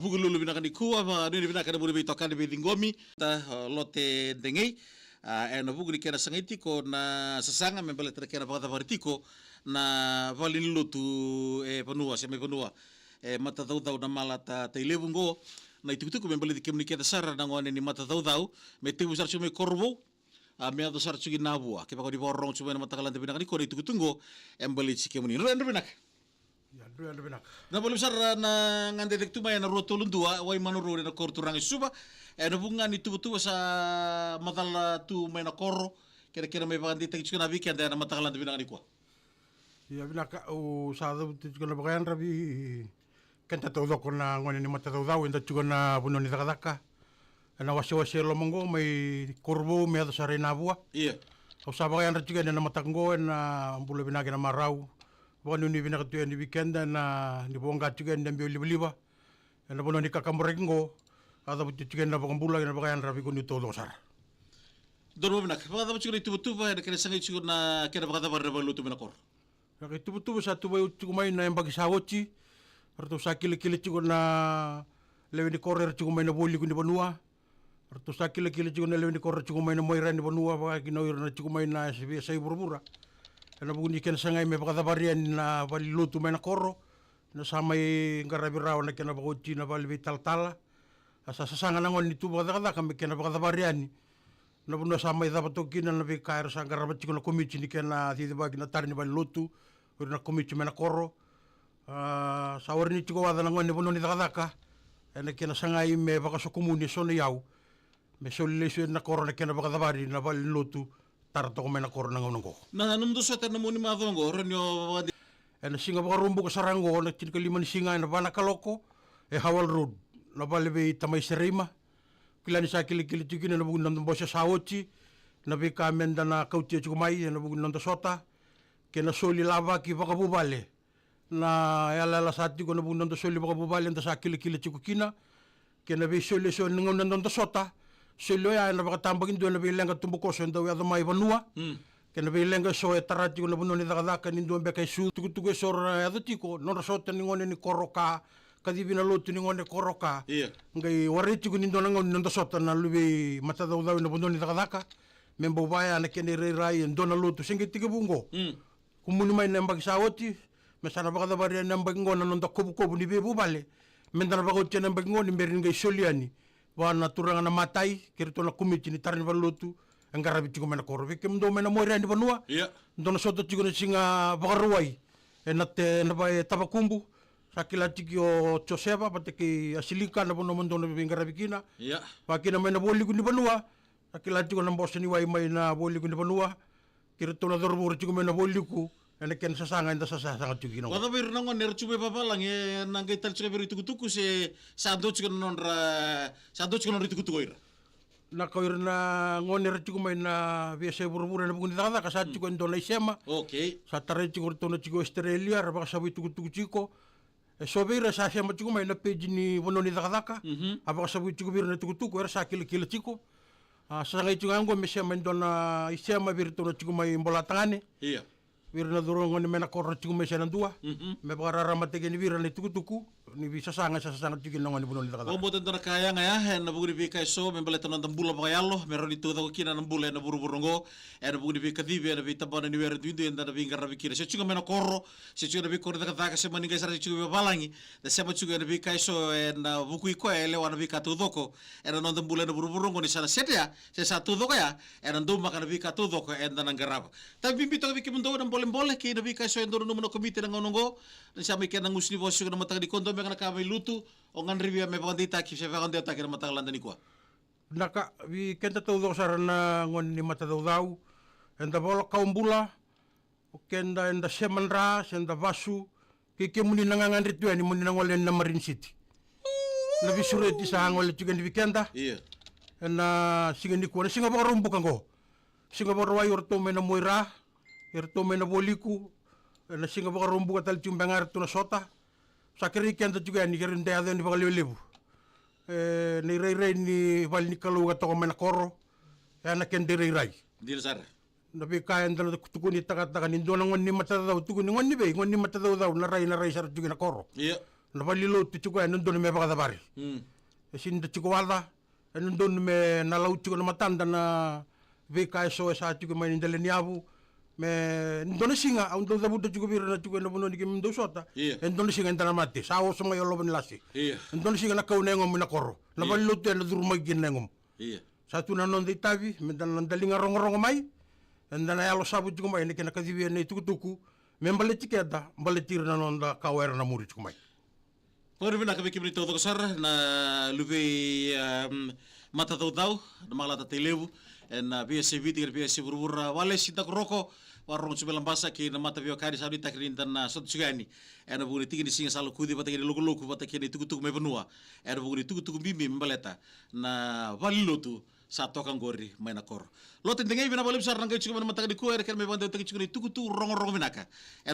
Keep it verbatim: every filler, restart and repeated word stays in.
Vukelulu vinaka nikua, vakanuinui vinaka na vuku ni veitokani veiciqomi. Da, o, Lote Degei, a, ena vuku ni kena sagai tiko na sasaga me baleta na kena vakacavari tiko na valenilotu e vanua, se mai vanua. E matacaucau na Malata Tailevu qo, na itukutuku me baleti kemuni kece sara na gone ni matacaucau, me tekivu sara tiko mai Korovou, a, me yaco sara tiko ki Navua. Kevaka ni vakarorogo tiko mai na mataka lada vinaka nikua na itukutuku qo, e baleti kemuni. Yadra, yadra vinaka. Ia, yadra, yadra vinaka. Na valevu sara na gade cake tu mai ena rua tolu dua, Waimanu Road ena koro turaga i Suva. Ena vuku ga ni tuvatuva sa macala tu mai na koro, kena, kena mai vakadeitaki tiko na vei keda ena mataka lada vinaka nikua. Ia vinaka, au sa cavuta tiko na vakayadra vei keda taucoko na gone ni matacaucau eda tiko na vanua ni cakacaka. Ena wasewase e loma qo mai Korovou me yaco sara i Navua. Ia. Au sa vakayadra tiko yani ena mataka qo ena bula vinaka kei na marau. Vakanuinui vinaka tu yani vei keda ena ni voqa tiko yani na biau livaliva. Ena vanua ni kakaburaki qo, a cavuti tiko yani na vakabula kei na vakayadra vei kemuni taucoko sara. Donu vinaka, vakacava tiko na ituvatuva ena kena sagai tiko na kena vakacavari na valenilotu mai na koro? Na ka ituvatuva sa tuvai tiko mai na yabaki sa oti. Ratou sa kilakila tiko na lewe ni koro era tiko mai na vualiku ni vanua. Ratou sa kilakila tiko na lewe ni koro era tiko mai na muaira ni vanua, vaka kina o ira na tiko mai na veiyasai vuravura. Ena vuku ni kena sagai me vakacavari yani na valenilotu mai na koro. Na sa mai qaravi rawa na kena vakaoti na vale ni veitalatala. A sa sasaga na gone ni tu vakacakacaka me kena vakacavari yani. Na vanua sa mai cava toka kina na veika era sa qarava tiko na komiti ni kena cicivaki na tara ni valenilotu, o ira na komiti mai na koro. A, sa warai ni tiko waca na gone ni vanua ni cakacaka ena kena sagai me vakasokumuni eso na iyau me soli lesu yani na koro na kena vakacavari na valenilotu tara toka mai na koro na gauna qo. Na nomudou sota ena mua ni macawa qo, rawa ni o vakadei? Ena siga Vakaraubuka sara qo, na tinikalima ni siga ena va na kaloko, e Howell Road, na vale vei tamai Sereima. Kila ni sa kilakila tiko kina ena vuku ni noda bose sa oti na veika meda na kautia tiko mai ena vuku ni noda sota kei na soli lavaki vakavuvale. Na yalayala sa tiko ena vuku ni noda soli vakavuvale eda sa kilakila tiko kina, kei na veisoli eso ni gauna ni noda sota. Soli oya ena vakatabakidua na veileqa tubukoso e dau yaco mai vanua. Mm. Kei na veileqa eso e tara tiko na vanua ni cakacaka ni dua beka e su, tukutuku eso ra yaco tiko, nodra sota ni gone ni koro ka, kacivi na lotu ni gone koro ka. Ia. Qai warai tiko ni dua na gauna ni noda sota na luve i matacaucau ena vanua ni cakacaka. Me bau vaya na kena irairai e dua na lotu se qai tekivu qo. Mm. Kumuni mai na yabaki sa oti, me sa na vakacavari yani na yabaki qo na noda kovukovu ni veivuvale. Meda na vakaoti yani na yabaki qo ni bera ni qai soli yani vua na turaga na matai, kei iratou na komiti ni tara ni valenilotu e qaravi tiko mai na koro. Vei kemudou mai na muaira ni vanua, ia, dou na sota tiko na siga Vakarauwai ena te, ena va e Tavakubu. Sa kila tiko o Josefa vata kei Asilika na vanua mo dou na veiqaravi kina. Ia. Vaka kina mai na vualiku ni vanua, sa kila tiko na bose ni wai mai na vualiku ni vanua. Kei iratou na cauravou era tiko mai na vualiku ena kena sasaga eda sa sasaga tiko kina qo. Vakacava ira na gone era tiko mai vavalagi, ena qai tale tiko vei ira itukutuku se sa dua tiko na nodra, sa dua tiko na nodra itukutuku o ira? Na ka o ira na gone era tiko mai na veiyasai vuravura ena vuku ni cakacaka sa tiko e dua na isema. Okay. Sa tarai tiko o iratou na tiko Australia, ra vakasavui tukutuku tiko. Eso vei ira sa sema tiko mai na peji ni vanua ni cakacaka. Mhm. A vakasavui tiko vei ira na itukutuku era sa kilakila tiko. A sagai tiko ga qo me sema e dua na isema vei iratou na tiko mai Bolatagane. Ia. Vei ira na cauravou gone mai na koro na tiko mai se na dua. Mhm. Me vakararamataki yani vei ira na itukutuku ni veisasaga e sa sasaga tiko kina na gone ni vanua ni cakacaka. Vakabauta e dua na ka yaga ya ena vuku ni veika eso me baleta na noda bula vakayalo, me rawa ni taucoko kina na bula ena vuravura oqo. Ena vuku ni veikacivi ena veitabana ni were duidui eda na veiqaravi kina, se tiko mai na koro, se tiko ena veikoro ni cakacaka, se mani qai sara tiko veivavalagi. Da sema tiko ena veika eso ena vukui koya e lewa na veika taucoko ena noda bula ena vuravura oqo, ni sa na setea se sa taucoko ya, ena daumaka na veika taucoko eda na qarava. Tavi bibi toka vei kemudou ena bolebole kei na veika eso e dau nanuma na komiti ena gauna oqo. Ni sa mai kena gusu ni vosa tiko na mataka nikua, dua beka na ka mai lutu o gadrevia me vakadeitaki se vakadewataki ena mataka lada nikua? Na ka vei keda taucoko sara na gone ni matacaucau, eda vola kawa bula, o keda eda sema dra se da vasu, kei kemuni na gagadre tu yani mo ni na gole yani na Marine City. Na veisureti sa gole tiko yani vei keda. Ia. Ena siga nikua, na siga Vakaraubuka oqo. Siga Vakarauwai o ratou mai na Muaira, eratou mai na Vualiku. Ena siga Vakaraubuka tale tiko beka ga eratou na sota. Sa kerei keda tiko yani, kerei da yaco yani vakalevulevu. E, na irairai ni vale ni Kalou ka toka mai na koro. Ya na keda irairai. Dina sara. Na veika eda na tukuni takataka ni dua na gone ni matacaucau, tukuni gone ni vei, gone ni matacaucau, na rai, na rai sara tiko ina koro. Ia. Na valenilotu tiko e dodonu me vakacavari. Mm. E sega ni da tiko waca, e dodonu me na lau tiko na matada na veika eso e sa tiko mai ni dela ni yavu. Me dua na siga au dau cavuta tiko vei ira na tiko ena vanua ni kemudou sota. Io. E dua na siga eda na mate, sa oso mai o Lovo ni Lase. Io. E dua na siga na kau na yagomu ena koro. Na valenilotu ena curumaki kina na yagomu. Io. Sa tu na noda itavi, me da na daliga rogorogo mai, eda na yalo savu tiko mai ena kena kacivi ena itukutuku, me baleti keda, baleti ira na noda kawa era na muri tiko mai. Vakavinavinaka vei kemuni taucoko sara na luvei, em, Matacaucau, na Makalata Tailevu, ena veiyasai Viti kei na veiyasai vuravura, Walesi Dakoroko, vakarorogo tiko mai Labasa kei na mataveiwekani sa nuitaki ni da na sota tiko yani. Ena vuku ni tiki ni siga sa lokuci vata kei na ilokuloku vata kei na itukutuku mai vanua. Ena vuku ni itukutuku bibi me baleta na valenilotu sa toka oqori mai na koro. Lote Degai, vinaka vakalevu sara na qai tiko mai na mataka nikua, ena kena mai vakadewataki tiko na itukutuku rogorogo vinaka. Ena